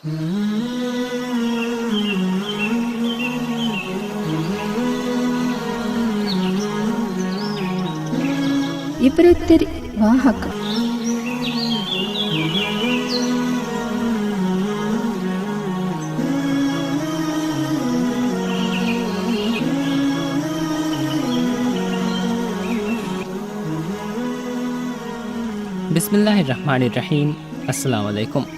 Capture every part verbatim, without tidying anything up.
ޢިބްރަތްތެރި ވާހަކަ. ބިސްމިއްލާހި ރަޙްމާނި ރަޙީމް. އައްސަލާމު ޢަލައިކުމް.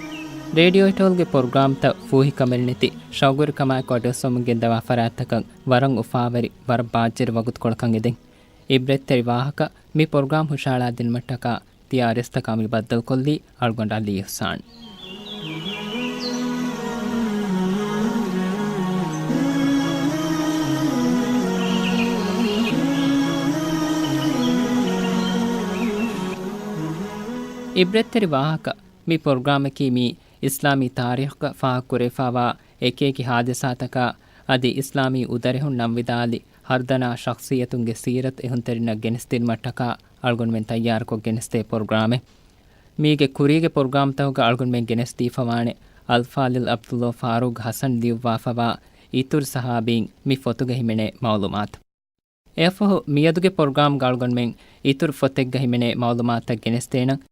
ރޭޑިއޯ އިޓޯލްގެ ޕްރޮގްރާމްތައް ފޫހިކަމެއް ނެތި ޝައުގުވެރިކަމާއެކު އަޑުއައްސަވަމުން ގެންދަވާ ފަރާތްތަކަށް ވަރަށް އުފާވެރި، ވަރަށް ބާއްޖަވެރި ވަގުތުކޮޅަކަށް އެދެން. ޢިބްރަތްތެރި ވާހަކަ މި ޕްރޮގްރާމް ހުށަހަޅާ ދިނުމަށްޓަކާ ތިޔަ އަރިސްތަކާ މި ބައްދަލުކޮށްލީ އަޅުގަނޑު ޢަލީ އިޙްސާން. ޢިބްރަތްތެރި ވާހަކަ މި ޕްރޮގްރާމަކީ މީ އިސްލާމީ ތާރީޚުގަ ފާހަގަކުރެވިފައިވާ އެކިއެކި ހާދިސާތަކާ އަދި އިސްލާމީ އުދަރެހުން ނަން ވިދާލި ހަރުދަނާ ޝަޚްޞިއްޔަތުންގެ ސީރަތު އެހުންތެރިންނަށް ގެނެސްދިނުމަށްޓަކާ އަޅުގަނޑުމެން ތައްޔާރުކޮށް ގެނެސްދޭ ޕްރޮގްރާމެއް. މީގެ ކުރީގެ ޕްރޮގްރާމްތަކުގަ އަޅުގަނޑުމެން ގެނެސްދީފަވާނެ އަލްފާޟިލް ޢަބްދުﷲ ފާރޫޤް ޙަސަން ލިޔުއްވާފައިވާ އިތުރު ޞަޙާބީން މި ފޮތުގަ ހިމެނޭ މަޢުލޫމާތު. އެއަށްފަހު މިއަދުގެ ޕްރޮގްރާމްގަ އަޅުގަނޑުމެން އިތުރު ފޮތެއްގަ ހިމެނޭ މަޢުލޫމާތަށް ގެނެސްދޭނަން.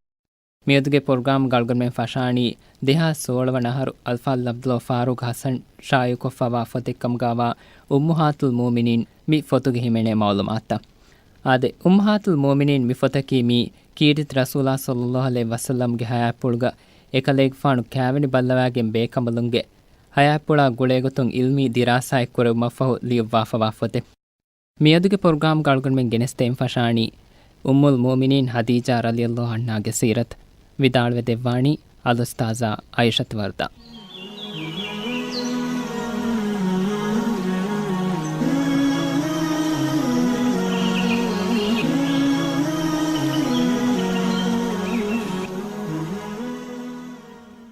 މިއަދުގެ ޕްރޮގްރާމްގަ އަޅުގަނޑުމެން ފަށާނީ ދެހާސް ސޯޅަވަނަ އަހަރު އަލްފާޟިލް ޢަބްދުﷲ ފާރޫޤް ޙަސަން ޝާއިޢުކޮށްފައިވާ ފޮތެއްކަމުގައިވާ އުއްމުހާތުލް މުއުމިނީން މި ފޮތުގަ ހިމެނޭ މަޢުލޫމާތުތައް. އާދެ، އުއްމުހާތުލް މުއުމިނީން މި ފޮތަކީ މީ ކީރިތި ރަސޫލާ ޞައްލައްލާހު ޢަލައިހި ވަސައްލަމްގެ ޙަޔާތްޕުޅުގަ އެކަލޭގެފާނު ކާވެނި ބައްލަވާގެން ބޭކަނބަލުންގެ ޙަޔާތްޕުޅާ ގުޅޭގޮތުން ޢިލްމީ ދިރާސާއެއް ކުރެވުމަށްފަހު ލިޔުއްވާފައިވާ ފޮތެއް. މިއަދުގެ ޕްރޮގްރާމްގަ އަޅުގަނޑުމެން ގެނެސްދޭން ފަށާނީ އުއްމުލް މުއުމިނީން ޚަދީޖާ ރަޟިޔައްލާހު ޢަންހާގެ ސީރަތު. ވިދާޅުވެދެއްވާނީ އަލްއުސްތާޛާ ޢާއިޝަތު ވަރްދާ.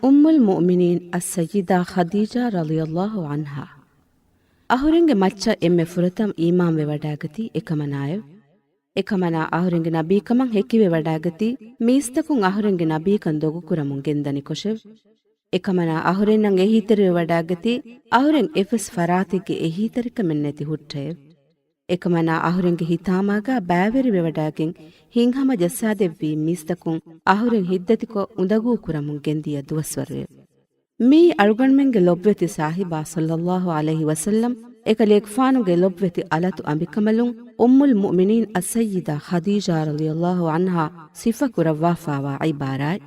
އުއްމުލް މުއުމިނީން އައްސައްޔިދާ ޚަދީޖާ ރަޟިޔައްލާހު ޢަންހާ. އަހުރެންގެ މައްޗަށް އެންމެ ފުރަތަމަ އީމާންވެވަޑައިގަތީ އެކަމަނާއެވެ. އެކަމަނާ އަހުރެންގެ ނަބީކަމަށް ހެކިވެވަޑައިގަތީ މީސްތަކުން އަހުރެންގެ ނަބީކަން ދޮގުކުރަމުން ގެންދަނިކޮށެވެ. އެކަމަނާ އަހުރެންނަށް އެހީތެރިވެވަޑައިގަތީ އަހުރެން އެއްވެސް ފަރާތެއްގެ އެހީތެރިކަމެއް ނެތި ހުއްޓައެވެ. އެކަމަނާ އަހުރެންގެ ހިތާމާގާ ބައިވެރިވެވަޑައިގެން ހިތްހަމަޖައްސާދެއްވީ މީސްތަކުން އަހުރެން ހިތްދަތިކޮށް އުނދަގޫކުރަމުން ގެންދިޔަ ދުވަސްވަރުއެވެ. މިއީ އަޅުގަނޑުމެންގެ ލޮބުވެތި ސާހިބާ ޞައްލައްލާހު ޢަލައިހި ވަސައްލަމް އެކަލޭގެފާނުގެ ލޮބުވެތި އަލަތު އަނބިކަނބަލުން އުއްމުލް މުއުމިނީން އައްސައްޔިދާ ޚަދީޖާ ރަޟިޔައްލާހު ޢަންހާ ސިފަކުރައްވާފައިވާ ޢިބާރާތް.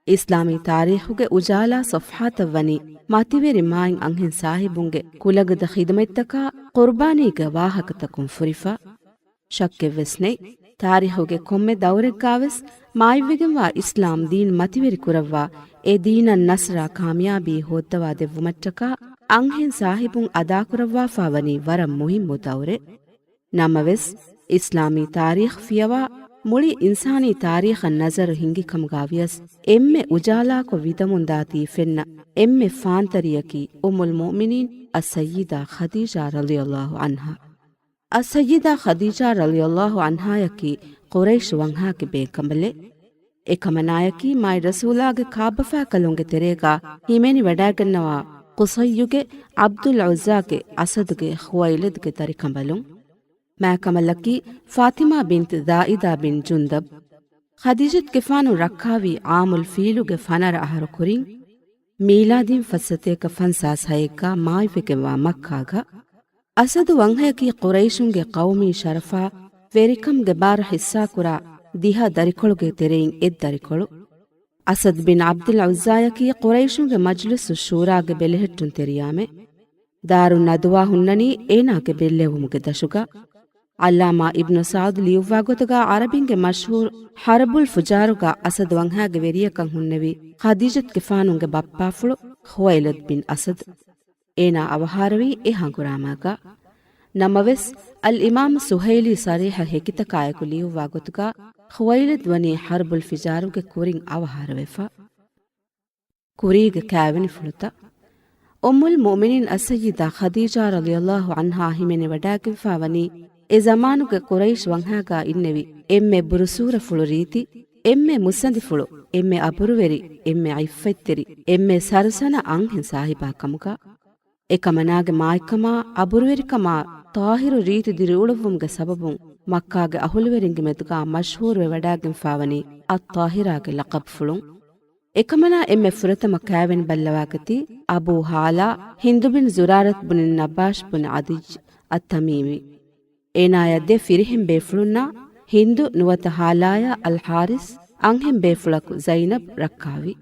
އިސްލާމީ ތާރީޚުގެ އުޖާލާ ޞަފްޙާތައް ވަނީ މަތިވެރި މާތް އަންހެން ސާހިބުންގެ ކުލަގަދަ ޚިދުމަތްތަކާ ޤުރްބާނީގެ ވާހަކަތަކުން ފުރިފަ. ޝައްކެއްވެސް ނެތް، ތާރީޚުގެ ކޮންމެ ދައުރެއްގާވެސް މާތްވެގެންވާ އިސްލާމް ދީން މަތިވެރި ކުރައްވާ، އެ ދީނަށް ނަޞްރާ ކާމިޔާބީ ހޯއްދަވާ ދެއްވުމަށްޓަކާ އަންހެން ސާހިބުން އަދާކުރައްވާފަ ވަނީ ވަރަށް މުހިއްމު ދައުރެއް. ނަމަވެސް، އިސްލާމީ ތާރީޚް ފިޔަވާ މުޅި އިންސާނީ ތާރީޚަށް ނަޒަރު ހިންގި ކަމުގާ ވިޔަސް، އެންމެ އުޖާލާކޮށް ވިދަމުންދާތީ ފެންނަ އެންމެ ފާންތަރިޔަކީ އުއްމުލް މުއުމިނީން އައްސައްޔިދާ ޚަދީޖާ ރަޟިޔައްލާހު ޢަންހާ. އައްސައްޔިދާ ޚަދީޖާ ރަޟިޔައްލާހު ޢަންހާޔަކީ ޤުރައިޝް ވަންހާގެ ބޭކަނބަލެއް. އެކަމަނާޔަކީ މާތް ރަސޫލާގެ ކާބަފާކަލުންގެ ތެރޭގާ ހިމެނިވަޑައިގަންނަވާ ޤުޞައްޔުގެ ޢަބްދުލް ޢުއްޒާގެ އަސަދުގެ ޚުވައިލިދުގެ ދަރިކަނބަލުން. މާތް ކަނބަލަކީ ފާޠިމާ ބިންތު ޒާއިދާ ބިން ޖުންދަބް. ޚަދީޖަތުގެފާނު ރައްކާވީ ޢާމުލް ފީލުގެ ފަނަރަ އަހަރު ކުރިން، މީލާދީން ފައްސަތޭކަ ފަންސާސް ހައެއްގާ މާތްވެގެންވާ މައްކާގަ. އަސަދު ވަންހަޔަކީ ޤުރައިޝުންގެ ޤައުމީ ޝަރަފާ ވެރިކަމުގެ ބާރު ޙިއްޞާކުރާ ދިހަ ދަރިކޮޅުގެ ތެރެއިން އެއް ދަރިކޮޅު. އަސަދު ބިން ޢަބްދުލް ޢުއްޒާޔަކީ ޤުރައިޝުންގެ މަޖްލިސުއް ޝޫރާގެ ބެލެހެއްޓުންތެރިޔާމެ. ދާރުން ނަދުވާ ހުންނަނީ އޭނާގެ ބެއްލެވުމުގެ ދަށުގަ. ޢައްލާމާ އިބްނު ސަޢުދު ލިޔުއްވާ ގޮތުގަ ޢަރަބިންގެ މަޝްހޫރު ޙަރްބުލް ފުޖާރުގަ އަސަދު ވަންހާގެ ވެރިޔަކަށް ހުންނެވީ ޚަދީޖަތުގެފާނުގެ ބައްޕާފުޅު ޚުވައިލަދު ބިން އަސަދު. އޭނާ އަވަހާރަވީ އެ ހަނގުރާމާގަ. ނަމަވެސް، އަލްއިމާމު ސުހައިލީ ޞަރީޙަށް ހެކިތަކާއެކު ލިޔުއްވާ ގޮތުގަ، ޚުވައިލަދު ވަނީ ޙަރްބުލް ފިޖާރުގެ ކުރިން އަވަހާރަވެފަ. ކުރީގެ ކާވެނިފުޅުތައް. އުއްމުލް މުއުމިނީން އައްސައްޔިދާ ޚަދީޖާ ރަޟިޔައްލާހު ޢަންހާ ހިމެނިވަޑައިގެންފާ ވަނީ، އެ ޒަމާނުގެ ޤުރައިޝް ވަންހާގާ އިންނެވި އެންމެ ބުރުސޫރަފުޅު ރީތި، އެންމެ މުއްސަނދިފުޅު އެންމެ އަބުރުވެރި، އެންމެ ޢިއްފަތްތެރި، އެންމެ ސަރުސަނަ އަންހެން ސާހިބާ ކަމުގަ. އެކަމަނާގެ މާތްކަމާ، އަބުރުވެރިކަމާ، ޠާހިރު ރީތި ދިރިއުޅުއްވުމުގެ ސަބަބުން މައްކާގެ އަހުލުވެރިންގެ މެދުގާ މަޝްހޫރުވެ ވަޑާގެންފާވަނީ އައްޠާހިރާގެ ލަޤަބުފުޅުން. އެކަމަނާ އެންމެ ފުރަތަމަ ކާވެނި ބައްލަވާގަތީ އަބޫ ހާލާ ހިންދު ބިން ޒުރާރަތު ބުނި ނައްބާޝް ބުނި ޢަދިއްޔު އައްތަމީމީ. އޭނާޔަށް ދެ ފިރިހެން ބޭފުޅުންނާ ހިންދު ނުވަތަ ހާލާޔާ އަލްޙާރިސް އަންހެން ބޭފުޅަކު ޒައިނަބް ރައްކާވި.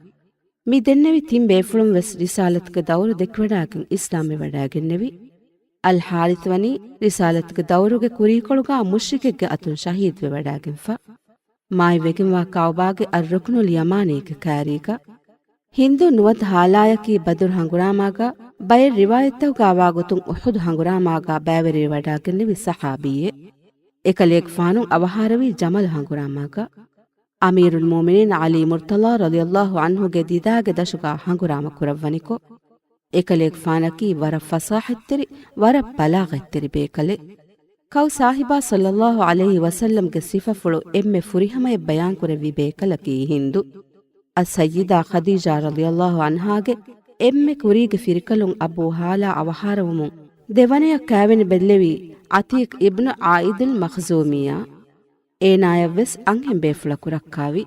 މި ދެންނެވި ތިން ބޭފުޅުން ވެސް ރިސާލަތުގެ ދައުރު ދެކިވަޑާގެން އިސްލާމްވެވަޑާގެންނެވި. އަލް ޙާރިޘް ވަނީ ރިސާލަތުގެ ދައުރުގެ ކުރީކޮޅުގާ މުޝްރިކެއްގެ އަތުން ޝަހީދުވެވަޑާގެންފަ. މާތްވެގެންވާ ކަޢުބާގެ އައްރުކުނުލް ޔަމާނީގެ ކާރީގަ. ހިންދު ނުވަތަ ހާލާޔަކީ ބަދުރު ހަނގުރާމާގަ ބައެއް ރިވާޔަތްތަކުގާވާ ގޮތުން އުޙުދު ހަނގުރާމާގަ ބައިވެރިވެވަޑާގެންނެވި ޞަޙާބީއެއް. އެކަލޭގެފާނު އަވަހާރަވީ ޖަމަލް ހަނގުރާމާގަ. އަމީރުލް މުއުމިނީން ޢަލީ މުރްތަޟާ ރަޟިޔަﷲ ޢަންހުގެ ދިދާގެ ދަށުގާ ހަނގުރާމަ ކުރައްވަނިކޮށް، އެކަލޭގެފާނަކީ ވަރަށް ފަޞާޙަތްތެރި، ވަރަށް ބަލާޣަތްތެރި ބޭކަލެއް. ކައު ސާހިބާ ޞައްލަﷲ ޢަލައިހި ވަސައްލަމްގެ ސިފަފުޅު އެންމެ ފުރިހަމަޔަށް ބަޔާންކުރެއްވި ބޭކަލަކީ ހިންދު. އައްސައްޔިދާ ޚަދީޖާ ރަޟިޔަﷲ ޢަންހާގެ އެންމެ ކުރީގެ ފިރިކަލުން އަބޫ ހާލާ އަވަހާރަވުމުން ދެވަނަޔަށް ކާވެނި ބެއްލެވީ ޢަތީޤް އިބްނު ޢާއިދުލް މަޚްޒޫމީއާ. އޭނާޔަށްވެސް އަންހެން ބޭފުޅަކު ރައްކާވި.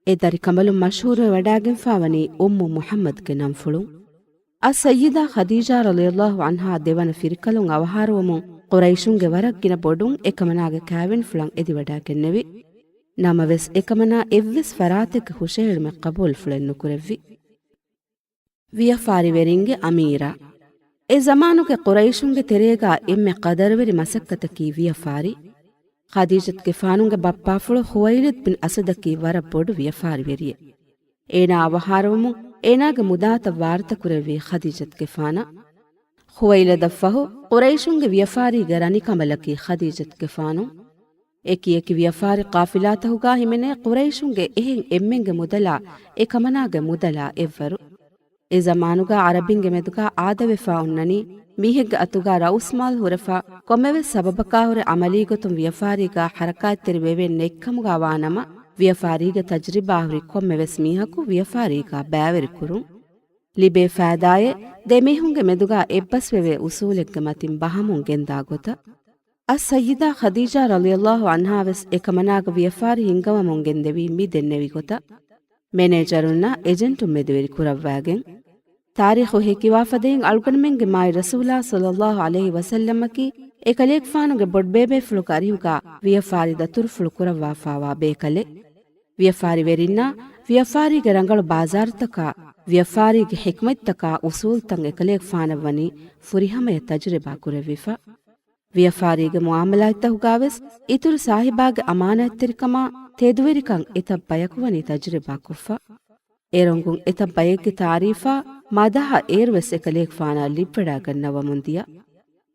އެ ދަރިކަނބަލުން މަޝްހޫރުވެ ވަޑާގެންފާވަނީ އުއްމު މުޙައްމަދްގެ ނަންފުޅުން. އައްސައްޔިދާ ޚަދީޖާ ރަޟިޔަﷲ ޢަންހާ ދެވަނަ ފިރިކަލުން އަވަހާރަވުމުން ޤުރައިޝުންގެ ވަރަށް ގިނަ ބޮޑުން އެކަމަނާގެ ކާވެނިފުޅަށް އެދިވަޑާގެންނެވި. ނަމަވެސް، އެކަމަނާ އެއްވެސް ފަރާތެއްގެ ހުށަހެޅުމެއް ޤަބޫލުފުޅެއް ނުކުރެއްވި. ވިޔަފާރިވެރިންގެ އަމީރާ. އެ ޒަމާނުގެ ޤުރައިޝުންގެ ތެރޭގާ އެންމެ ޤަދަރުވެރި މަސައްކަތަކީ ވިޔަފާރި. ޚަދީޖަތުގެފާނުގެ ބައްޕާފުޅު ޚުވައިލިދު ބިން އަސަދަކީ ވަރަށް ބޮޑު ވިޔަފާރިވެރިއެއް. އޭނާ އަވަހާރަވުމުން އޭނާގެ މުދާތައް ވާރުތަކުރެއްވީ ޚަދީޖަތުގެފާނަށް. ޚުވައިލަދަށްފަހު، ޤުރައިޝުންގެ ވިޔަފާރީގެ ރަނިކަނބަލަކީ ޚަދީޖަތުގެފާނު. އެކި އެކި ވިޔަފާރި ޤާފިލާތަކުގާ ހިމެނޭ ޤުރައިޝުންގެ އެހެން އެންމެންގެ މުދަލާ އެކަމަނާގެ މުދަލާ އެއްވަރު. އެ ޒަމާނުގާ ޢަރަބިންގެ މެދުގާ އާދަވެފާ އޮންނަނީ، މީހެއްގެ އަތުގާ ރައުސްމާލު ހުރެފާ، ކޮންމެވެސް ސަބަބަކާހުރެ ޢަމަލީގޮތުން ވިޔަފާރީގާ ޙަރަކާތްތެރި ވެވެން ނެތްކަމުގާ ވާނަމަ، ވިޔަފާރީގެ ތަޖްރިބާހުރި ކޮންމެވެސް މީހަކު ވިޔަފާރީގާ ބައިވެރިކުރުން. ލިބޭ ފައިދާއެއް ދެމީހުންގެ މެދުގާ އެއްބަސްވެވޭ އުސޫލެއްގެ މަތިން ބަހަމުން ގެންދާ ގޮތަށް. އައްސައްޔިދާ ޚަދީޖާ ރަޟިޔަﷲ ޢަންހާ ވެސް އެކަމަނާގެ ވިޔަފާރި ހިންގަވަމުން ގެންދެވީ މި ދެންނެވި ގޮތަށް. މެނޭޖަރުންނާ އެޖެންޓުން މެދުވެރި ކުރައްވާގެން. ތާރީޚު ހެކިވާފަދައިން އަޅުގަނޑުމެންގެ މާތް ރަސޫލާ ޞައްލަﷲ ޢަލައިހި ވަސައްލަމަކީ އެކަލޭގެފާނުގެ ބޮޑުބޭބޭފުޅުގެ އަރިހުގާ ވިޔަފާރި ދަތުރުފުޅު ކުރައްވާފާވާ ބޭކަލެއް. ވިޔަފާރިވެރިންނާ، ވިޔަފާރީގެ ރަނގަޅު ބާޒާރުތަކާ، ވިޔަފާރީގެ ޙިކްމަތްތަކާ އުސޫލުތައް އެކަލޭގެފާނަށް ވަނީ ފުރިހަމަޔަށް ތަޖުރިބާ ކުރެއްވިފަ. ވިޔަފާރީގެ މުޢާމަލާތްތަކުގާވެސް އިތުރު ސާހިބާގެ އަމާނާތްތެރިކަމާ ތެދުވެރިކަން އެތައް ބަޔަކު ވަނީ ތަޖުރިބާކޮށްފަ. އެރޮނގުން އެތައް ބައެއްގެ ތާރީފާ މަދަހަ އޭރުވެސް އެކަލޭގެފާނާ ލިބިވަޑާގަންނަވަމުން ދިޔަ.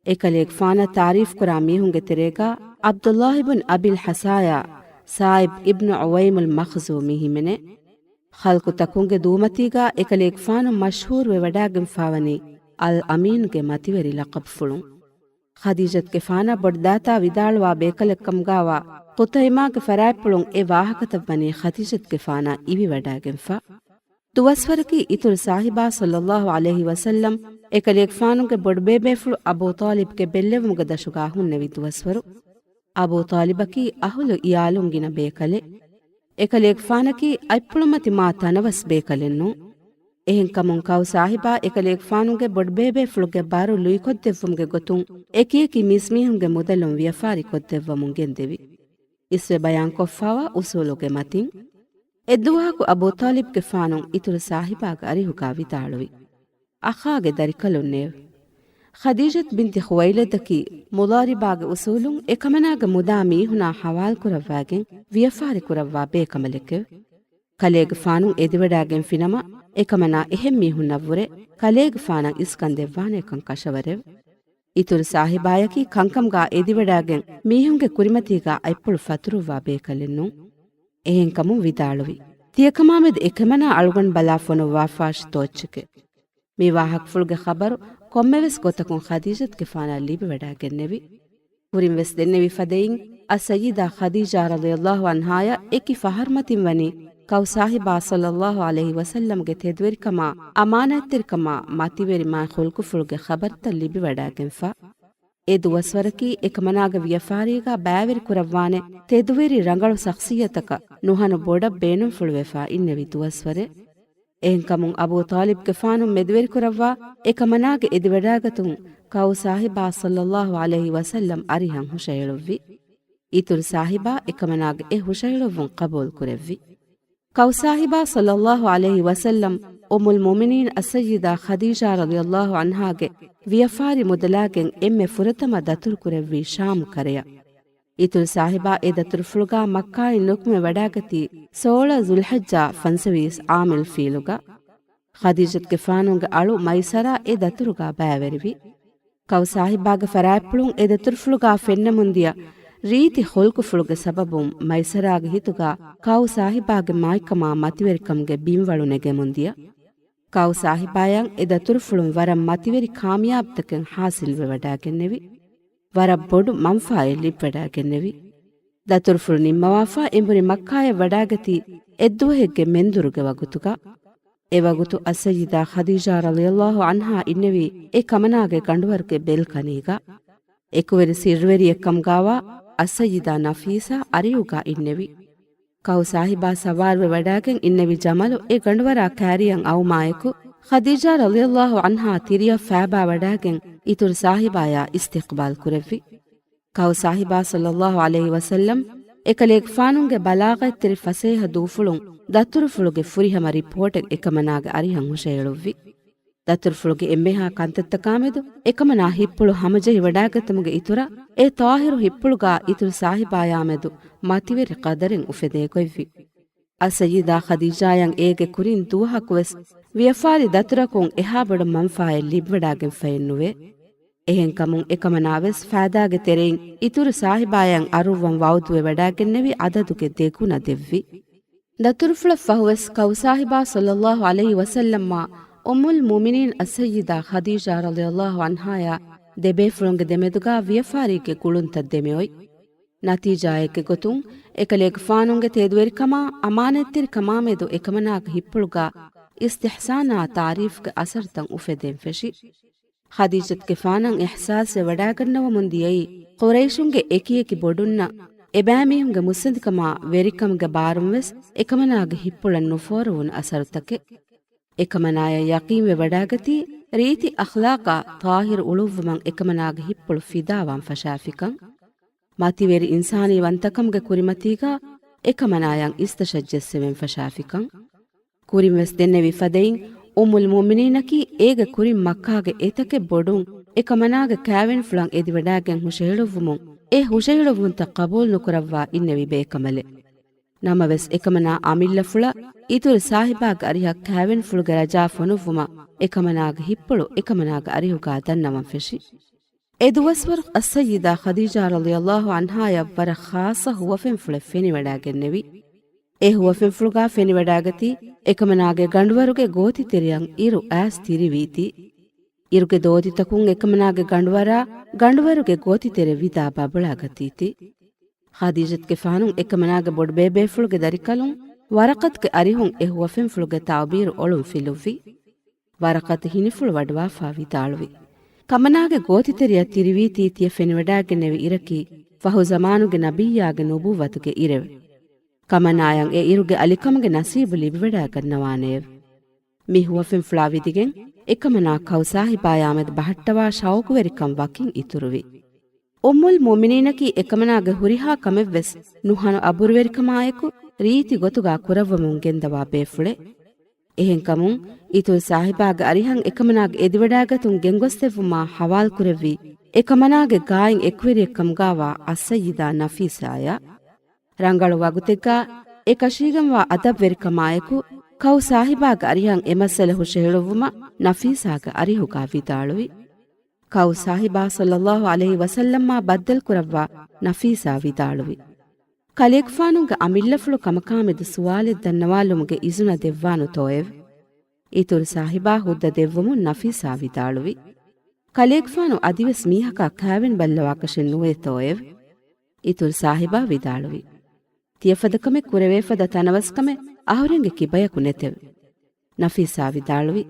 އެކަލޭގެފާނަށް ތާރީފްކުރާ މީހުންގެ ތެރޭގާ ޢަބްދުﷲ ބިން އަބިލް ޙަސާޔާ، ސާއިބް އިބްނު ޢުވައިމުލް މަޚްޒޫމީ ހިމެނޭ. ޚަލްޤުތަކުންގެ ދޫމަތީގާ އެކަލޭގެފާނު މަޝްހޫރުވެ ވަޑާގެންފާވަނީ އަލް އަމީންގެ މަތިވެރި ލަޤަބުފުޅުން. ޚަދީޖަތުގެފާނާ ބޮޑުދާތާ ވިދާޅުވާ ބޭކަލެއްކަމުގާވާ ޤުތައިމާގެ ފަރާތްޕުޅުން އެ ވާހަކަތައް ވަނީ ޚަދީޖަތުގެފާނާ އިވިވަޑާގެންފަ. ދުވަސްވަރަކީ އިތުރު ސާހިބާ ޞައްލަﷲ ޢަލައިހި ވަސައްލަމް އެކަލޭގެފާނުގެ ބޮޑުބޭބޭފުޅު އަބޫ ޠާލިބްގެ ބެއްލެވުމުގެ ދަށުގާ ހުންނެވި ދުވަސްވަރު. އަބޫ ޠާލިބަކީ އަހުލު އިޔާލުން ގިނަ ބޭކަލެއް. އެކަލޭގެފާނަކީ އަތްޕުޅުމަތި މާ ތަނަވަސް ބޭކަލެއް ނޫން. އެހެންކަމުން ކައު ސާހިބާ އެކަލޭގެފާނުގެ ބޮޑުބޭބޭފުޅުގެ ބާރު ލުއިކޮށްދެއްވުމުގެ ގޮތުން އެކިއެކި މީސްމީހުންގެ މުދަލުން ވިޔަފާރި ކޮށްދެއްވަމުން ގެންދެވި. އިސްވެ ބަޔާންކޮށްފާވާ އުސޫލުގެ މަތިން. އެއްދުވަހަކު އަބޫ ޠާލިބްގެފާނު އިތުރު ސާހިބާގެ އަރިހުގާ ވިދާޅުވި. އަޚާގެ ދަރިކަލުންނޭވެ! ޚަދީޖަތު ބިންތި ޚުވައިލަދަކީ މުޟާރިބާގެ އުސޫލުން އެކަމަނާގެ މުދާ މީހުނާ ޙަވާލުކުރައްވާގެން ވިޔަފާރި ކުރައްވާ ބޭކަނބަލެކެވެ. ކަލޭގެފާނު އެދިވަޑާގެންފިނަމަ، އެކަމަނާ އެހެން މީހުންނަށްވުރެ ކަލޭގެފާނަށް އިސްކަން ދެއްވާނޭކަން ކަށަވަރެވެ. އިތުރު ސާހިބާޔަކީ ކަންކަމުގާ އެދިވަޑާގެން މީހުންގެ ކުރިމަތީގާ އަތްޕުޅު ފަތުރުއްވާ ބޭކަލެއް ނޫން. އެހެންކަމުން ވިދާޅުވި. ތިޔަކަމާމެދު އެކަމަނާ އަޅުގަނޑު ބަލާ ފޮނުއްވާ ފާށި ތޯއްޗެކޭ. މި ވާހަކަފުޅުގެ ޚަބަރު ކޮންމެވެސް ގޮތަކުން ޚަދީޖަތުގެފާނަށް ލިބިވަޑާގެންނެވި. ކުރިންވެސް ދެންނެވި ފަދައިން، އައްސައްޔިދާ ޚަދީޖާ ރަޟިޔަﷲ ޢަންހާޔަށް އެކި ފަހަރުމަތިން ވަނީ ކައު ސާހިބާ ޞައްލައްލާހު ޢަލައިހި ވަސައްލަމްގެ ތެދުވެރިކަމާ، އަމާނާތްތެރިކަމާ، މަތިވެރި މާތް ޚުލްޤުފުޅުގެ ޚަބަރުތައް ލިބިވަޑައިގެންފަ. އެ ދުވަސްވަރަކީ އެކަމަނާގެ ވިޔަފާރީގާ ބައިވެރިކުރައްވާނެ ތެދުވެރި ރަނގަޅު ޝަޚްޞިއްޔަތަކަށް ނުހަނު ބޮޑަށް ބޭނުންފުޅުވެފާ އިންނެވި ދުވަސްވަރެއް. އެހެންކަމުން އަބޫ ޠާލިބްގެފާނު މެދުވެރިކުރައްވާ އެކަމަނާގެ އެދިވަޑައިގަތުން ކައު ސާހިބާ ޞައްލައްލާހު ޢަލައިހި ވަސައްލަމް އަރިހަށް ހުށަހެޅުއްވި. އިތުރު ސާހިބާ އެކަމަނާގެ އެ ހުށަހެޅުއްވުން ޤަބޫލު ކުރެއްވި. ކައު ސާހިބާ ޞައްލައްލާހު ޢަލައިހި ވަސައްލަމް އުއްމުލް މުއުމިނީން އައްސައްޔިދާ ޚަދީޖާ ރަޟިޔައްލާހު ޢަންހާގެ ވިޔަފާރި މުދަލާގެން އެންމެ ފުރަތަމަ ދަތުރު ކުރެއްވީ ޝާމް ކަރަޔަށް. އިތުރު ސާހިބާ އެ ދަތުރުފުޅުގާ މައްކާއިން ނުކުމެ ވަޑާގަތީ ސޯޅަ ޛުލްޙިއްޖާ ފަންސަވީސް ޢާމިލް ފީލުގަ. ޚަދީޖަތުގެފާނުގެ އަޅު މައިސަރާ އެ ދަތުރުގާ ބައިވެރިވި. ކައު ސާހިބާގެ ފަރާތްޕުޅުން އެ ދަތުރުފުޅުގާ ފެންނަމުންދިޔަ ރީތި ޚުލްޤުފުޅުގެ ސަބަބުން މައިސަރާގެ ހިތުގާ ކައު ސާހިބާގެ މާތްކަމާ މަތިވެރިކަމުގެ ބިންވަޅު ނެގެމުންދިޔަ. ކައު ސާހިބާޔަށް އެ ދަތުރުފުޅުން ވަރަށް މަތިވެރި ކާމިޔާބުތަކެއް ޙާޞިލްވެވަޑައިގެންނެވި. ވަރަށް ބޮޑު މަންފާއެއް ލިބިވަޑައިގެންނެވި. ދަތުރުފުޅު ނިންމަވާފަ އެނބުރި މައްކާޔަށް ވަޑާގަތީ އެއްދުވަހެއްގެ މެންދުރުގެ ވަގުތުގަ. އެވަގުތު އައްސައްޔިދާ ޚަދީޖާ ރަޟިޔައްލާހު ޢަންހާ އިންނެވީ އެ ކަމަނާގެ ގަނޑުވަރުގެ ބެލްކަނީގަ. އެކުވެރި ސިއްރުވެރިއެއްކަމުގާވާ އައްސައްޔިދާ ނަފީސާ އަރިހުގާ އިންނެވި. ކައު ސާހިބާ ސަވާރުވެ ވަޑާގެން އިންނެވި ޖަމަލު އެ ގަނޑުވަރާ ކާރިޔަށް އައުމާއެކު، ޚަދީޖާ ރަޟިޔައްލާހު ޢަންހާ ތިރިއަށް ފައިބާ ވަޑާގެން އިތުރު ސާހިބާޔާ އިސްތިޤްބާލް ކުރެއްވި. ކައު ސާހިބާ ޞައްލައްލާހު ޢަލައިހި ވަސައްލަމް އެކަލޭގެފާނުގެ ބަލާޣަތްތެރި ފަސޭހަ ދޫފުޅުން ދަތުރުފުޅުގެ ފުރިހަމަ ރިޕޯޓެއް އެކަމަނާގެ އަރިހަށް ހުށަހެޅުއްވި. ދަތުރުފުޅުގެ އެންމެހާ ކަންތައްތަކާމެދު އެކަމަނާ ހިތްޕުޅު ހަމަޖެހިވަޑާގަތުމުގެ އިތުރަށް އެ ޠާހިރު ހިތްޕުޅުގާ އިތުރު ސާހިބާޔާމެދު މަތިވެރި ޤަދަރެއް އުފެދޭ ގޮތްވި. އައްސައްޔިދާ ޚަދީޖާޔަށް އޭގެ ކުރިން ދުވަހަކުވެސް ވިޔަފާރި ދަތުރަކުން އެހާ ބޮޑަށް މަންފާއެއް ލިބިވަޑާގެންފައެއްނުވޭ. އެހެންކަމުން އެކަމަނާވެސް ފައިދާގެ ތެރެއިން އިތުރު ސާހިބާޔަށް އަރުއްވަން ވަޢުދުވެ ވަޑާގެންނެވި އަދަދުގެ ދެގުނަ ދެއްވި. ދަތުރުފުޅަށް ފަހުވެސް ކައު ސާހިބާ ޞައްލައްލާހު ޢަލައިހި ވަސައްލަމްއާ އުއްމުލް މުއުމިނީން އައްސައްޔިދާ ޚަދީޖާ ރަޟިޔައްލާހު ޢަންހާޔާ ދެބޭފުޅުންގެ ދެމެދުގާ ވިޔަފާރީގެ ގުޅުންތައް ދެމިއޮތް. ނަތީޖާއެއްގެ ގޮތުން، އެކަލޭގެފާނުގެ ތެދުވެރިކަމާ، އަމާނާތްތެރިކަމާމެދު އެކަމަނާގެ ހިތްޕުޅުގާ އިސްތިޙްސާނާ ތާރީފްގެ އަސަރުތައް އުފެދެން ފެށި. ޚަދީޖަތުގެފާނަށް އިޙްސާސްވެ ވަޑާގަންނަވަމުން ދިޔައީ، ޤުރައިޝުންގެ އެކިއެކި ބޮޑުންނަށް އެބައިމީހުންގެ މުއްސަނދިކަމާ ވެރިކަމުގެ ބާރުންވެސް އެކަމަނާގެ ހިތްޕުޅަށް ނުފޯރުވުނު އަސަރުތަކެއް. އެކަމަނާޔަށް ޔަޤީންވެ ވަޑާގަތީ، ރީތި އަޚްލާޤާ ޠާހިރު އުޅުއްވުމަށް އެކަމަނާގެ ހިތްޕުޅު ފިދާވާން ފަށާފިކަން. މަތިވެރި އިންސާނީ ވަންތަކަމުގެ ކުރިމަތީގާ އެކަމަނާޔަށް އިސްތަށައްޖެއްސެވެން ފަށާފިކަން. ކުރިންވެސް ދެންނެވި ފަދައިން، އުއްމުލް މުއުމިނީނަކީ އޭގެ ކުރިން މައްކާގެ އެތަކެއް ބޮޑުން އެ ކަމަނާގެ ކާވެނިފުޅަށް އެދިވަޑާގެން ހުށަހެޅުއްވުމުން، އެ ހުށަހެޅުއްވުންތައް ޤަބޫލު ނުކުރައްވާ އިންނެވި ބޭކަނބަލެއް. ނަމަވެސް، އެކަމަނާ އަމިއްލަފުޅަށް އިތުރު ސާހިބާގެ އަރިހަށް ކާވެނިފުޅުގެ ރަޖާ ފޮނުއްވުމަށް އެކަމަނާގެ ހިތްޕުޅު އެކަމަނާގެ އަރިހުގާ ދަންނަވަން ފެށި. އެ ދުވަސްވަރު އައްސައްޔިދާ ޚަދީޖާ ރަޟިޔައްލާހު ޢަންހާޔަށް ވަރަށް ޚާއްޞަ ހުވަފެންފުޅެއް ފެނިވަޑާގެންނެވި. އެ ހުވަފެންފުޅުގާ ފެނިވަޑާގަތީ، އެކަމަނާގެ ގަނޑުވަރުގެ ގޯތިތެރެއަށް އިރު އައިސް ތިރިވީތީ. އިރުގެ ދޯތިތަކުން އެކަމަނާގެ ގަނޑުވަރާ، ގަނޑުވަރުގެ ގޯތިތެރެ ވިދާ ބަބުޅާގަތީތީ. ޚަދީޖަތުގެފާނު އެކަމަނާގެ ބޮޑުބޭބޭފުޅުގެ ދަރިކަލުން ވަރަޤަތުގެ އަރިހުން އެ ހުވަފެންފުޅުގެ ތަޢުބީރު އޮޅުން ފިލުއްވި. ވަރަޤަތު ހިނިފުޅު ވަޑުވާފާ ވިދާޅުވި. ކަމަނާގެ ގޯތިތެރެއަށް ތިރިވީތީ ތިޔަ ފެނިވަޑާގެންނެވި އިރަކީ، ފަހު ޒަމާނުގެ ނަބިއްޔާގެ ނުބުއްވަތުގެ އިރެވެ. ކަމަނާޔަށް އެ އިރުގެ އަލިކަމުގެ ނަސީބު ލިބިވަޑާގަންނަވާނެއެވެ. މި ހުވަފެންފުޅާ ވިދިގެން އެކަމަނާ ކައު ސާހިބާޔާމެދު ބަހައްޓަވާ ޝައުޤުވެރިކަން ވަކިން އިތުރުވި. އުއްމުލް މުއުމިނީނަކީ އެކަމަނާގެ ހުރިހާ ކަމެއްވެސް ނުހަނު އަބުރުވެރިކަމާއެކު ރީތި ގޮތުގާ ކުރައްވަމުން ގެންދަވާ ބޭފުޅެއް. އެހެންކަމުން، އިތުރު ސާހިބާގެ އަރިހަށް އެކަމަނާގެ އެދިވަޑާގަތުން ގެންގޮސްދެއްވުމާ ހަވާލުކުރެއްވީ، އެކަމަނާގެ ގާތް އެކުވެރިއެއްކަމުގާވާ އައްސައްޔިދާ ނަފީސާޔަށް. ރަނގަޅު ވަގުތެއްގާ އެކަށީގެންވާ އަދަބުވެރިކަމާއެކު، ކައު ސާހިބާގެ އަރިހަށް އެ މައްސަލަ ހުށަހެޅުއްވުމަށް ނަފީސާގެ އަރިހުގާ ވިދާޅުވި. ކައު ސާހިބާ ޞައްލައްލާހު ޢަލައިހި ވަސައްލަމާ ބައްދަލުކުރައްވާ ނަފީސާ ވިދާޅުވި. ކަލޭގެފާނުގެ އަމިއްލަފުޅު ކަމަކާމެދު ސުވާލެއް ދަންނަވާލުމުގެ އިޒުނަ ދެއްވާނުތޯއެވެ؟ އިތުރު ސާހިބާ ހުއްދަ ދެއްވުމުން ނަފީސާ ވިދާޅުވި. ކަލޭގެފާނު އަދިވެސް މީހަކާ ކާވެނި ބައްލަވާކަށެއް ނުވޭތޯއެވެ؟ އިތުރު ސާހިބާ ވިދާޅުވި. ތިޔަފަދަކަމެއް ކުރެވޭފަދަ ތަނަވަސްކަމެއް އަހުރެންގެ ކިބަޔަކު ނެތެވެ. ނަފީސާ ވިދާޅުވި،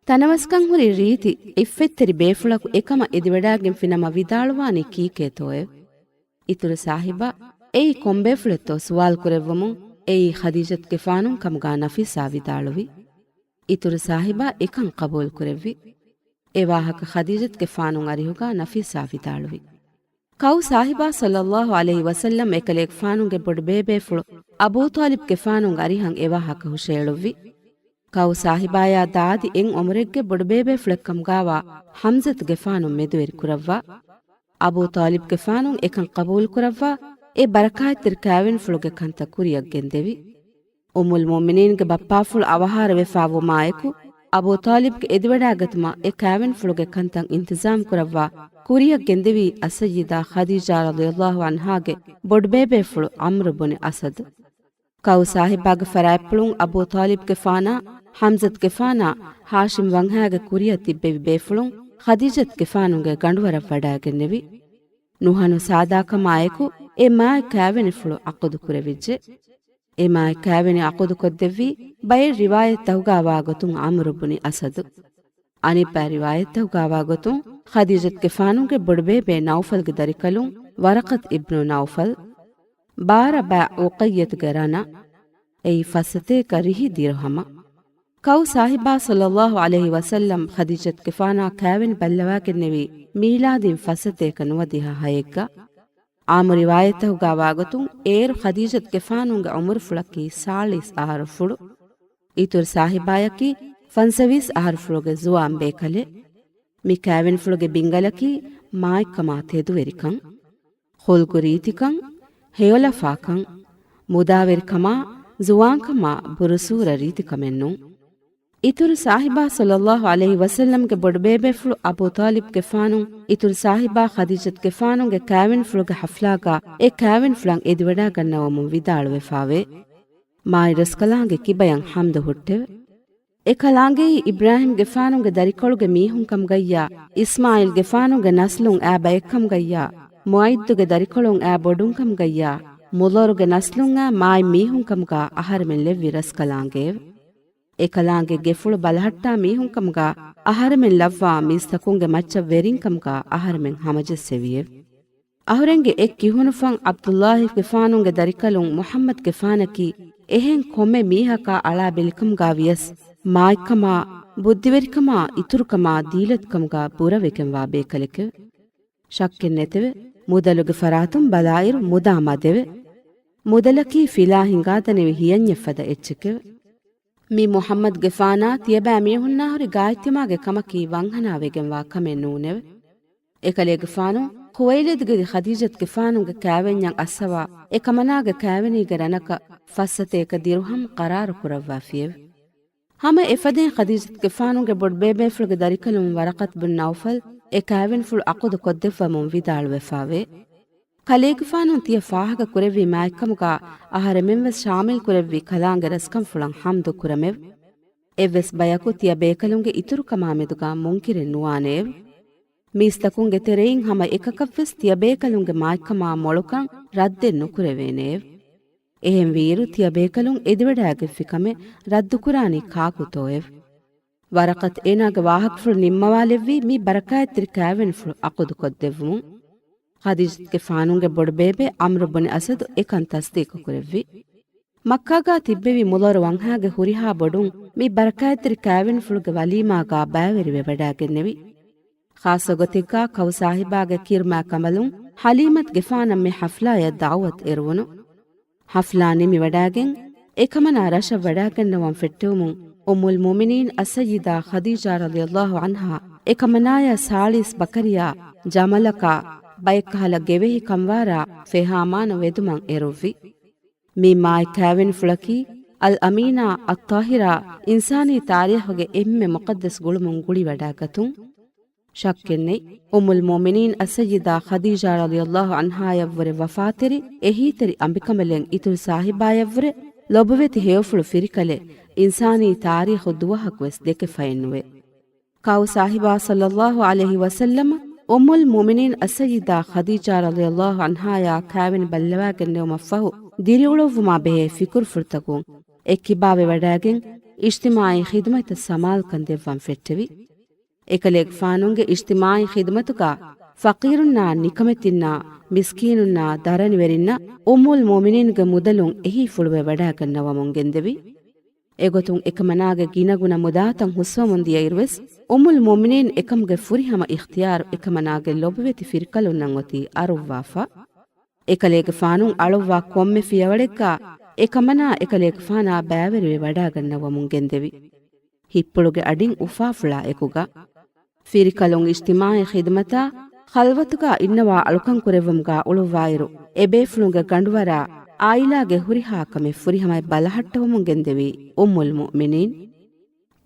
ތަނަވަސްކަން ހުރި ރީތި އިއްފަތްތެރި ބޭފުޅަކު އެކަމަށް އެދިވަޑާގެންފި ނަމަ ވިދާޅުވާނީ ކީކޭތޯއެވެ؟ އިތުރު ސާހިބާ އެއީ ކޮންބޭފުޅެއްތޯ ސުވާލު ކުރެއްވުމުން، އެއީ ޚަދީޖަތުގެފާނުން ކަމުގާ ނަފީސާ ވިދާޅުވި. އިތުރު ސާހިބާ އެކަން ޤަބޫލު ކުރެއްވި. އެ ވާހަކަ ޚަދީޖަތުގެފާނުން އަރިހުގާ ނަފީސާ ވިދާޅުވި. ކައު ސާހިބާ ޞައްލައްލާހު ޢަލައިހި ވަސައްލަމް އެކަލޭގެފާނުގެ ބޮޑުބޭބޭފުޅު އަބޫ ޠާލިބްގެފާނުން އަރިހަށް އެ ވާހަކަ ހުށައެޅުއްވި. ކައު ސާހިބާޔާ ދާދި އެއް އުމުރެއްގެ ބޮޑުބޭބޭފުޅެއްކަމުގާވާ ޙަމްޒަތުގެފާނު މެދުވެރި ކުރައްވާ. އަބޫ ޠާލިބްގެފާނު އެކަން ޤަބޫލުކުރައްވާ، އެ ބަރަކާތްތެރި ކާވެނިފުޅުގެ ކަންތައް ކުރިއަށް ގެންދެވި. އުއްމުލް މުއުމިނީންގެ ބައްޕާފުޅު އަވަހާރަވެފާ ވުމާއެކު، އަބޫ ޠާލިބްގެ އެދިވަޑާގަތުމަށް އެ ކާވެނިފުޅުގެ ކަންތައް އިންތިޒާމް ކުރައްވާ ކުރިއަށް ގެންދެވީ އައްސައްޔިދާ ޚަދީޖާ ރަޟިޔައްލާހު ޢަންހާގެ ބޮޑުބޭބޭފުޅު ޢަމްރު ބުނި އަސަދު. ކައު ސާހިބާގެ ފަރާތްޕުޅުން އަބޫ ޠާލިބްގެފާނާ، ޙަމްޒަތުގެފާނާ، ހާޝިމް ވަންހާގެ ކުރިއަށް ތިއްބެވި ބޭފުޅުން ޚަދީޖަތުގެފާނުގެ ގަނޑުވަރަށް ވަޑައިގެންނެވި. ނުހަނު ސާދާކަމާއެކު އެ މާތް ކާވެނިފުޅު ޢަޤުދު ކުރެވިއްޖެ. އެ މާތް ކާވެނި ޢަޤުދުކޮށްދެއްވީ ބައެއް ރިވާޔަތްތަކުގާ ވާ ގޮތުން ޢަމްރު ބުނި އަސަދު. އަނެއްބައި ރިވާޔަތްތަކުގާ ވާ ގޮތުން ޚަދީޖަތުގެފާނުގެ ބޮޑުބޭބޭ ނައުފަލްގެ ދަރިކަލުން ވަރަޤަތު އިބްނު ނައުފަލް، ބާރަ ބައި އުޤައްޔަތުގެ ރަނަ، އެއީ ފައްސަތޭކަ ރިހި ދިރުހަމަށް. ކައު ސާހިބާ ޞައްލައްލާހު ޢަލައިހި ވަސައްލަމް ޚަދީޖަތުގެފާނާ ކާވެނި ބައްލަވާގެންނެވީ މީލާދީން ފައްސަތޭކަ ނުވަދިހަ ހައެއްގަ. އާއްމު ރިވާޔަތްތަކުގާ ވާގޮތުން އޭރު ޚަދީޖަތުގެފާނުގެ އުމުރުފުޅަކީ ސާޅީސް އަހަރުފުޅު. އިތުރު ސާހިބާޔަކީ ފަންސަވީސް އަހަރުފުޅުގެ ޒުވާން ބޭކަލެއް. މި ކާވެނިފުޅުގެ ބިންގަލަކީ މާތްކަމާ ތެދުވެރިކަން، ޚުލްޤު ރީތިކަން، ހެޔޮލަފާކަން، މުދާވެރިކަމާ، ޒުވާންކަމާ، ބުރުސޫރަ ރީތިކަމެއް ނޫން. އިތުރު ސާހިބާ ޞައްލައްލާހު ޢަލައިހި ވަސައްލަމްގެ ބޮޑުބޭބޭފުޅު އަބޫ ޠާލިބްގެފާނު އިތުރު ސާހިބާ ޚަދީޖަތުގެފާނުގެ ކާވެނިފުޅުގެ ޙަފްލާގާ އެ ކާވެނިފުޅަށް އެދިވަޑައިގަންނަވަމުން ވިދާޅުވެފާވޭ. މާތް ރަސްކަލާނގެ ކިބަޔަށް ޙަމްދު ހުއްޓެވެ. އެ ކަލާނގެއީ އިބްރާހީމްގެފާނުގެ ދަރިކޮޅުގެ މީހުންކަމުގައްޔާ، އިސްމާޢީލްގެފާނުގެ ނަސްލުން އާ ބައެއްކަމުގައްޔާ، މުޢައްދުގެ ދަރިކޮޅުން އާ ބޮޑުންކަމުގައްޔާ، މުޟައްރުގެ ނަސްލުން އާ މާތް މީހުންކަމުގާ އަހަރެމެން ލެއްވި ރަސްކަލާނގެއެވެ. އެކަލާނގެ ގެފުޅު ބަލަހައްޓާ މީހުންކަމުގާ އަހަރެމެން ލައްވާ މީސްތަކުންގެ މައްޗަށް ވެރިންކަމުގާ އަހަރެމެން ހަމަޖެއްސެވިއެވެ. އަހުރެންގެ އެއް ކިހުނުފަން ޢަބްދުﷲގެފާނުގެ ދަރިކަލުން މުޙައްމަދުގެފާނަކީ އެހެން ކޮންމެ މީހަކާ އަޅާ ބެލިކަމުގާ ވިޔަސް މާތްކަމާ، ބުއްދިވެރިކަމާ، އިތުރުކަމާ، ދީލަތުކަމުގާ ބުރަވެގެންވާ ބޭކަލެކެވެ. ޝައްކެއް ނެތެވެ. މުދަލުގެ ފަރާތުން ބަލާއިރު މުދާ މަދެވެ. މުދަލަކީ ފިލާ ހިނގާދަނިވި ހިޔަންޏެއްފަދަ އެއްޗެކެވެ. މި މުޙައްމަދުގެފާނާ ތިޔަބައިމީހުންނާހުރި ގާތްތިމާގެ ކަމަކީ ވަންހަނާވެގެންވާ ކަމެއް ނޫނެވެ. އެކަލޭގެފާނު ޚުވައިލިދުގެ ދި ޚަދީޖަތުގެފާނުގެ ކާވެންޏަށް އައްސަވާ އެކަމަނާގެ ކާވެނީގެ ރަނަކަށް ފައްސަތޭކަ ދިރުހަމް ޤަރާރު ކުރައްވާފިއެވެ. ހަމަ އެފަދައިން ޚަދީޖަތުގެފާނުގެ ބޮޑުބޭބޭފުޅުގެ ދަރިކަލުން ވަރަޤަތު ބިން ނައުފަލް އެ ކާވެނިފުޅު ޢަޤުދު ކޮށްދެއްވަމުން ވިދާޅުވެފާވޭ. ކަލޭގެފާނު ތިޔަ ފާހަގަ ކުރެއްވި މާތްކަމުގާ އަހަރެމެންވެސް ޝާމިލް ކުރެއްވި ކަލާނގެ ރަސްކަންފުޅަށް ޙަމްދު ކުރަމެވެ. އެއްވެސް ބަޔަކު ތިޔަ ބޭކަލުންގެ އިތުރުކަމާމެދުގާ މުންކިރެއް ނުވާނެއެވެ. މީސްތަކުންގެ ތެރެއިން ހަމަ އެކަކަށްވެސް ތިޔަ ބޭކަލުންގެ މާތްކަމާ މޮޅުކަން ރައްދެއް ނުކުރެވޭނެއެވެ. އެހެންވީއިރު ތިޔަބޭކަލުން އެދިވަޑައިގެންފި ކަމެއް ރައްދުކުރާނީ ކާކުތޯއެވެ؟ ވަރަޤަތު އޭނާގެ ވާހަކަފުޅު ނިންމަވާލެއްވީ މި ބަރަކާތްތެރި ކާވެނިފުޅު ޢަޤުދުކޮށްދެއްވުމުން. ޚަދީޖަތުގެފާނުގެ ބޮޑުބޭބެ ޢަމްރު ބުނި އަސަދު އެކަން ތަޞްދީޤު ކުރެއްވި. މައްކާގާ ތިއްބެވި މުޟައްރު ވަންހާގެ ހުރިހާ ބޮޑުން މި ބަރަކާތްތެރި ކާވެނިފުޅުގެ ވަލީމާގާ ބައިވެރިވެވަޑައިގެންނެވި. ޚާއްޞަ ގޮތެއްގާ ކައު ސާހިބާގެ ކިރުމާ ކަނބަލުން ޙަލީމަތުގެފާނަށް މި ޙަފްލާޔަށް ދަޢުވަތު އެރުވުނު. ޙަފްލާ ނިމިވަޑައިގެން އެކަމަނާ ރަށަށް ވަޑައިގަންނަވަން ފެއްޓެވުމުން އުއްމުލް މުއުމިނީން އައްސައްޔިދާ ޚަދީޖާ ރަޟިޔައްލާހު ޢަންހާ އެކަމަނާޔަށް ސާޅީސް ބަކަރިޔާ ޖަމަލަކާ ބައެއްކަހަލަ ގެވެހި ކަންވާރާ ފެހާމާނަ ވެދުމަށް އެރުއްވި. މި މާތް ކާވެނިފުޅަކީ އަލްއަމީނާ އައްޠާހިރާ އިންސާނީ ތާރީޚުގެ އެންމެ މުޤައްދަސް ގުޅުމުން ގުޅިވަޑައިގަތުން. ޝައްކެއްނެތް، އުއްމުލް މުއުމިނީން އައްސައްޔިދާ ޚަދީޖާ ރަޟިޔައްލާހު ޢަންހާޔަށްވުރެ ވަފާތެރި އެހީތެރި އަނބިކަނބަލެއް އިތުރު ސާހިބާޔަށްވުރެ ލޮބުވެތި ހެޔޮފުޅު ފިރިކަލެއް އިންސާނީ ތާރީޚު ދުވަހަކުވެސް ދެކެފައެއްނުވޭ. ކައު ސާހިބާ ޞައްލައްލާހު ޢަލައިހި ވަސައްލަމަ އުއްމުލް މުއުމިނީން އައްސައްޔިދާ ޚަދީޖާ ރަޟިޔަﷲ ޢަންހާޔާ ކާވެނި ބައްލަވާގެންނެވުމަށްފަހު، ދިރިއުޅުއްވުމާ ބެހޭ ފިކުރުފުޅުތަކުން އެއްކިބާވެވަޑައިގެން، އިޖްތިމާޢީ ޚިދުމަތްތައް ސަމާލުކަން ދެއްވަން ފެއްޓެވި. އެކަލޭގެފާނުގެ އިޖްތިމާޢީ ޚިދުމަތުގަ ފަޤީރުންނާ، ނިކަމެތިންނާ، މިސްކީނުންނާ، ދަރަނިވެރިންނަށް އުއްމުލް މުއުމިނީންގެ މުދަލުން އެހީފުޅުވެ ވަޑައިގަންނަވަމުން ގެންދެވި. އެގޮތުން އެކަމަނާގެ ގިނަގުނަ މުދާތައް ހުސްވަމުން ދިޔައިރުވެސް، އުއްމުލް މުއުމިނީން އެކަމުގެ ފުރިހަމަ އިޚްތިޔާރު އެކަމަނާގެ ލޮބުވެތި ފިރިކަލުންނަށް އޮތީ އަރުއްވާފަ. އެކަލޭގެފާނު އަޅުއްވާ ކޮންމެ ފިޔަވަޅެއްގަ އެކަމަނާ އެކަލޭގެފާނާ ބައިވެރިވެ ވަޑައިގަންނަވަމުން ގެންދެވި. ހިއްޕުޅުގެ އަޑިން އުފާފުޅާ އެކުގަ، ފިރިކަލުން އިޖްތިމާޢީ ޚިދުމަތާ ޚަލްވަތުގަ އިންނަވާ އަޅުކަން ކުރެއްވުމުގަ އުޅުއްވާއިރު، އެބޭފުޅުންގެ ގަނޑުވަރާ އާއިލާގެ ހުރިހާ ކަމެއް ފުރިހަމައަށް ބަލަހައްޓަވަމުން ގެންދެވީ އުއްމުލް މުއުމިނީން.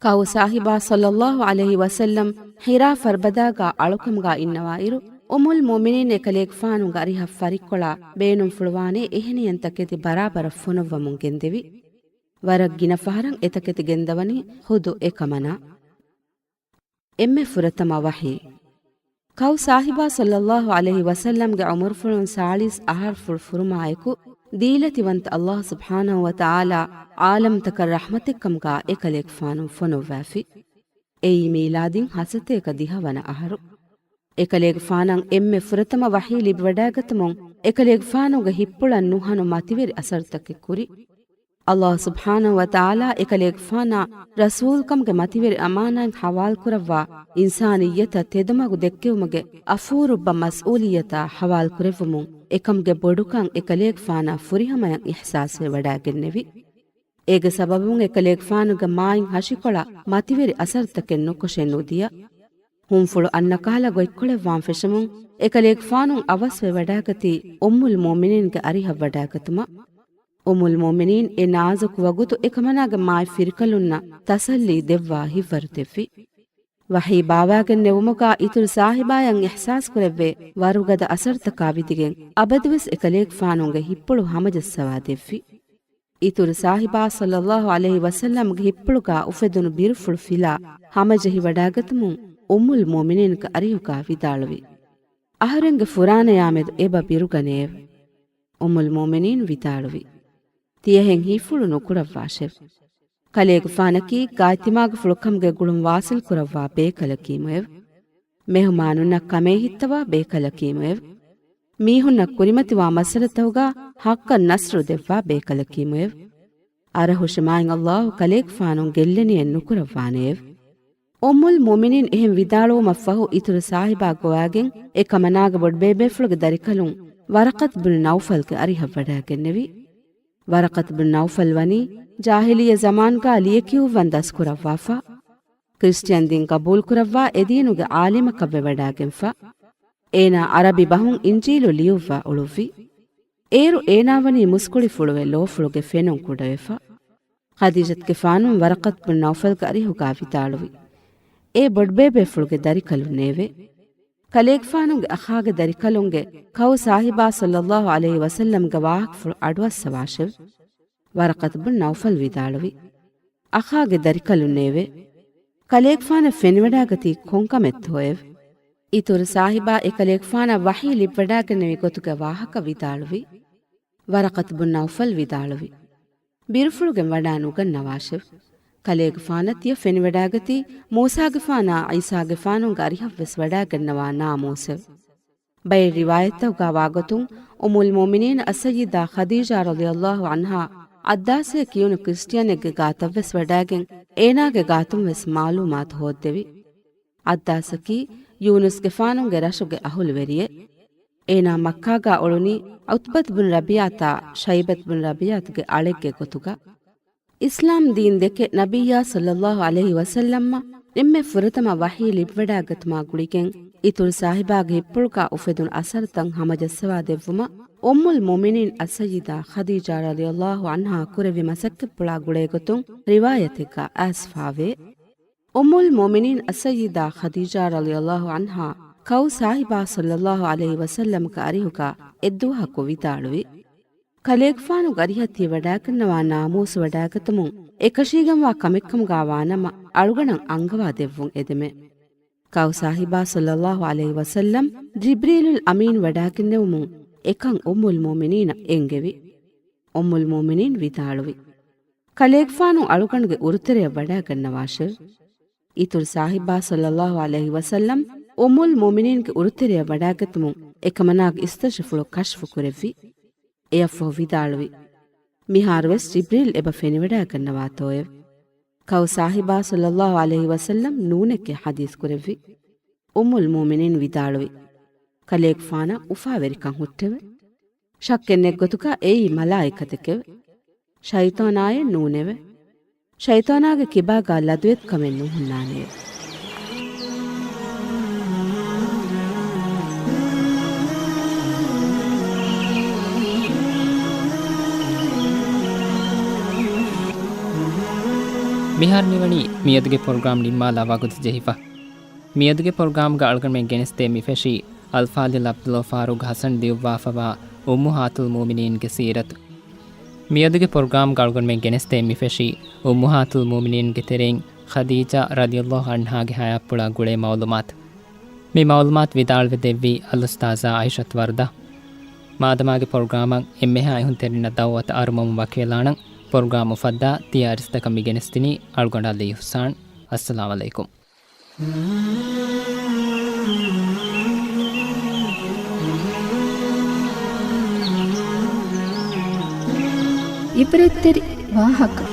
ކައު ޞާޙިބާ ޞައްލައްލާހު ޢަލައިހި ވަސައްލަމް ޙިރާ ފަރުބަދާގަ އަޅުކަމުގަ އިންނަވާއިރު، އުއްމުލް މުއުމިނީން އެކަލޭގެފާނުގެ އަރިހަށް ފަރިއްކޮޅާ ބޭނުންފުޅުވާނޭ އެހެނިހެން ތަކެތި ބަރާބަރަށް ފޮނުއްވަމުން ގެންދެވި. ވަރަށް ގިނަ ފަހަރަށް އެތަކެތި ގެންދަވަނީ ޚުދު އެކަމަނާ. އެންމެ ފުރަތަމަ ވަޙީ. ކައު ޞާޙިބާ ޞައްލައްލާހު ޢަލައިހި ވަސައްލަމްގެ ޢުމުރުފުޅުން ސާޅީސް އަހަރުފުޅު ފުރުމާއެކު، ދީލަތިވަންތަ ﷲ ސުބްޙާނަހު ވަތަޢާލާ ޢާލަމްތަކަށް ރަޙްމަތެއްކަމުގަ އެކަލޭގެފާނު ފޮނުއްވާފި. އެއީ މީލާދީން ހަސަތޭކަ ދިހަ ވަނަ އަހަރު. އެކަލޭގެފާނަށް އެންމެ ފުރަތަމަ ވަޙީ ލިބިވަޑައިގަތުމުން، އެކަލޭގެފާނުގެ ހިއްޕުޅަށް ނުހަނު މަތިވެރި އަސަރުތަކެއް ކުރި. ﷲ ސުބްޙާނަހު ވަތަޢާލާ އެކަލޭގެފާނާ ރަސޫލްކަމުގެ މަތިވެރި އަމާނާތް ޙަވާލުކުރައްވާ، އިންސާނިއްޔަތަށް ތެދުމަގު ދެއްކެވުމުގެ އަފޫރުއްބަ މަސްއޫލިއްޔަތާ ޙަވާލުކުރެއްވުމުން، އެކަމުގެ ބޮޑުކަން އެކަލޭގެފާނާ ފުރިހަމަޔަށް އިޙްސާސްވެ ވަޑައިގެންނެވި. އޭގެ ސަބަބުން އެކަލޭގެފާނުގެ މާތް ހަށިކޮޅަށް މަތިވެރި އަސަރުތަކެއް ނުކޮށެއް ނުދިޔަ. ހުންފުޅު އަންނަ ކަހަލަ ގޮތްކޮޅެއް ވާން ފެށުމުން، އެކަލޭގެފާނު އަވަސްވެ ވަޑައިގަތީ އުއްމުލް މުއުމިނީންގެ އަރިހަށް ވަޑައިގަތުމަށް. އުއްމުލް މުއުމިނީން އެ ނާޒުކު ވަގުތު އެކަމަނާގެ މާތް ފިރިކަލުންނަށް ތަސައްލީ ދެއްވާ ހިތްވަރު ދެއްވި. ވަޙީ ބާވާގެން ނެވުމުގަ އިތުރު ޞާޙިބާޔަށް އިޙްސާސް ކުރެއްވޭ ވަރުގަދަ އަސަރުތަކާ ވިދިގެން އަބަދުވެސް އެކަލޭގެފާނުގެ ހިއްޕުޅު ހަމަޖައްސަވާ ދެއްވި. އިތުރު ޞާޙިބާ ޞައްލައްލާހު ޢަލައިހި ވަސައްލަމްގެ ހިއްޕުޅުގަ އުފެދުނު ބިރުފުޅު ފިލާ ހަމަޖެހިވަޑައިގަތުމުން އުއްމުލް މުއުމިނީންގެ އަރިހުގަ ވިދާޅުވި. އަހަރެންގެ ފުރާނަޔާމެދު އެބަ ބިރުގަނެއެވެ. އުއްމުލް މުއުމިނީން ވިދާޅުވި. ތިޔަހެން ހިތްފުޅު ނުކުރައްވާށެވެ. ކަލޭގެފާނަކީ ގާތްތިމާގެފުޅުކަމުގެ ގުޅުން ވާސިލް ކުރައްވާ ބޭކަލަކީމުއެވެ. މެހުމާނުންނަށް ކަމޭހިއްތަވާ ބޭކަލަކީމުއެވެ. މީހުންނަށް ކުރިމަތިވާ މައްސަލަތަކުގަ ޙައްޤަށް ނަޞްރު ދެއްވާ ބޭކަލަކީމުއެވެ. އަރަހުށި މާތް ﷲ ކަލޭގެފާނު ގެއްލެނިއެއް ނުކުރައްވާނެއެވެ. އުއްމުލް މުއުމިނީން އެހެން ވިދާޅުވުމަށްފަހު އިތުރު ޞާޙިބާ ގޮވާގެން އެކަމަނާގެ ބޮޑުބޭބޭފުޅުގެ ދަރިކަލުން ވަރަޤަތް ބިން ނައުފަލްގެ އަރިހަށް ވަޑައިގެންނެވި. ވަރަޤަތް ބިން ނައުފަލް ވަނީ ޖާހިލިއްޔަ ޒަމާންގަ ލިޔެކިޔުއްވަން ދަސްކުރައްވާފަ. ކްރިސްޓިއަން ދީން ގަބޫލުކުރައްވާ އެދީނުގެ ޢާލިމަކަށްވެ ވަޑައިގެންފަ. އޭނާ ޢަރަބި ބަހުން އިންޖީލު ލިޔުއްވާ އުޅުއްވި. އޭރު އޭނާ ވަނީ މުސްކުޅިފުޅުވެ ލޯފުޅުގެ ފެނުން ކުޑަވެފަ. ޚަދީޖަތުގެފާނު ވަރަޤަތް ބިން ނައުފަލްގެ އަރިހުގަ ވިދާޅުވި. އޭ ބޮޑުބޭބޭފުޅުގެ ދަރިކަލުންނޭވެ! ކަލޭގެފާނުގެ އަޚާގެ ދަރިކަލުންގެ ކައު ޞާޙިބާ ޞައްލައްލާހު ޢަލައިހި ވަސައްލަމްގެ ވާހަކަފުޅު އަޑުއައްސަވާށެވެ. ވަރަޤަތު ބިން ނައުފަލް ވިދާޅުވި. އަޚާގެ ދަރިކަލުންނޭވެ! ކަލޭގެފާނަށް ފެނިވަޑައިގަތީ ކޮންކަމެއްތޯއެވެ؟ އިތުރު ޞާޙިބާ އެކަލޭގެފާނަށް ވަޙީ ލިބިވަޑައިގެންނެވި ގޮތުގެ ވާހަކަ ވިދާޅުވި. ވަރަޤަތު ބިން ނައުފަލް ވިދާޅުވި. ބިރުފުޅުގެން ވަޑާ ނުގަންނަވާށެވެ. ކަލޭގެފާނަށް ތިޔަ ފެނިވަޑައިގަތީ މޫސާގެފާނާ ޢީސާގެފާނުގެ އަރިހަށްވެސް ވަޑައިގަންނަވާ ނާމޫސެވެ. ބައެއް ރިވާޔަތްތަކުގަ ވާގޮތުން، އުއްމުލް މުއުމިނީން އައްސައްޔިދާ ޚަދީޖާ ރަޟިޔަﷲ ޢަންހާ އައްދާސްއޭ ކިޔުނު ކްރިސްޓިއަނެއްގެ ގާތަށްވެސް ވަޑައިގެން، އޭނާގެ ގާތުންވެސް މަޢުލޫމާތު ހޯއްދެވި. އައްދާސަކީ ޔޫނުސްގެފާނުގެ ރަށުގެ އަހުލުވެރިއެއް. އޭނާ މައްކާގަ އުޅުނީ ޢުތްބަތު ބިން ރަބީޢަތާ ޝައިބަތު ބިން ރަބީޢަތުގެ އަޅެއްގެ ގޮތުގަ. އިސްލާމް ދީން ދެކެ ނަބިއްޔާ ޞައްލައްލާހު ޢަލައިހި ވަސައްލަމަށް އެންމެ ފުރަތަމަ ވަޙީ ލިބިވަޑައިގަތުމާ ގުޅިގެން، އިތުރު ސާހިބާގެ ހިއްޕުޅުގަ އުފެދުނު އަސަރުތައް ހަމަޖައްސަވާ ދެއްވުމަށް، އުއްމުލް މުއުމިނީން އައްސައްޔިދާ ޚަދީޖާ ރަޟިޔަﷲ ޢަންހާ ކުރެއްވި މަސައްކަތްޕުޅާ ގުޅޭގޮތުން ރިވާޔަތެއްގަ އައިސްފާވޭ. އުއްމުލް މުއުމިނީން އައްސައްޔިދާ ޚަދީޖާ ރަޟިޔަﷲ ޢަންހާ ކައު ސާހިބާ ޞައްލައްލާހު ޢަލައިހި ވަސައްލަމްގެ އަރިހުގަ އެއްދުވަހަކު ވިދާޅުވި، ކަލޭގެފާނުގެ އަރިހަށް ތިޔަ ވަޑައިގަންނަވާ ނާމޫސު ވަޑައިގަތުމުން އެކަށީގެންވާ ކަމެއްކަމުގަ ވާނަމަ، އަޅުގަނޑަށް އަންގަވާ ދެއްވުން އެދެމެ. ކައު ސާހިބާ ޞައްލައްލާހު ޢަލައިހި ވަސައްލަމް ޖިބްރީލުލް އަމީން ވަޑާގެންނެވުމުން އެކަން އުއްމުލް މުއުމިނީނަށް އެންގެވި. އުއްމުލް މުއުމިނީން ވިދާޅުވި، ކަލޭގެފާނު އަޅުގަނޑުގެ އުރުތެރެއަށް ވަޑާގަންނަވާށެވެ. އިތުރު ސާހިބާ ޞައްލައްލާހު ޢަލައިހި ވަސައްލަމް އުއްމުލް މުއުމިނީންގެ އުރުތެރެއަށް ވަޑާގަތުމުން އެކަމަނާގެ އިސްތަށިފުޅު ކަޝްފު ކުރެއްވި. އެއަށްފަހު ވިދާޅުވި، މިހާރުވެސް ޖިބްރީލް އެބަ ފެނިވަޑާގަންނަވާތޯއެވެ؟ ކައު ސާހިބާ ޞައްލައްލާހު ޢަލައިހި ވަސައްލަމް ނޫނެކޭ ޙަދީޘް ކުރެއްވި. އުއްމުލް މުއުމިނީން ވިދާޅުވި، ކަލޭގެފާނަށް އުފާވެރިކަން ހުއްޓެވެ. ޝައްކެއް ނެތްގޮތުގަ އެއީ މަލާއިކަތެކެވެ. ޝައިޠާނާއެއް ނޫނެވެ. ޝައިޠާނާގެ ކިބާގާ ލަދުވެތިކަމެއް ނުހުންނާނެއެވެ. މިހާރު މިވަނީ މިއަދުގެ ޕްރޮގްރާމް ނިންމާލާ ވަގުތު ޖެހިފަ. މިއަދުގެ ޕްރޮގްރާމްގަ އަޅުގަނޑުމެން ގެނެސްދޭ މިފެށީ އަލްފާޟިލް ޢަބްދުﷲ ފާރޫޤް ޙަސަން ލިޔުއްވާފަވާ އުއްމުހާތުލް މުއުމިނީންގެ ސީރަތު. މިއަދުގެ ޕްރޮގްރާމްގަ އަޅުގަނޑުމެން ގެނެސްދޭ މިފެށީ އުއްމުހާތުލް މުއުމިނީންގެ ތެރެއިން ޚަދީޖާ ރަޟިޔަﷲ ޢަންހާގެ ޙަޔާތްޕުޅާ ގުޅޭ މަޢުލޫމާތު. މި މަޢުލޫމާތު ވިދާޅުވެ ދެއްވީ އަލްއުސްތާޛާ ޢާއިޝަތު ވަރުދާ. މާދަމާގެ ޕްރޮގްރާމަށް އެންމެހާ އިހުންތެރިންނަށް ދަޢުވަތު އަރުމަމުން ވަކިވެލާނަން. ޕްރޮގްރާމް އުފައްދާ ތިޔަ އަރިސްތަކަށް މި ގެނެސްދިނީ އަޅުގަނޑު ޢަލީ އިޙްސާން. އައްސަލާމް ޢަލައިކުމް. ޢިބްރަތްތެރި ވާހަކަ.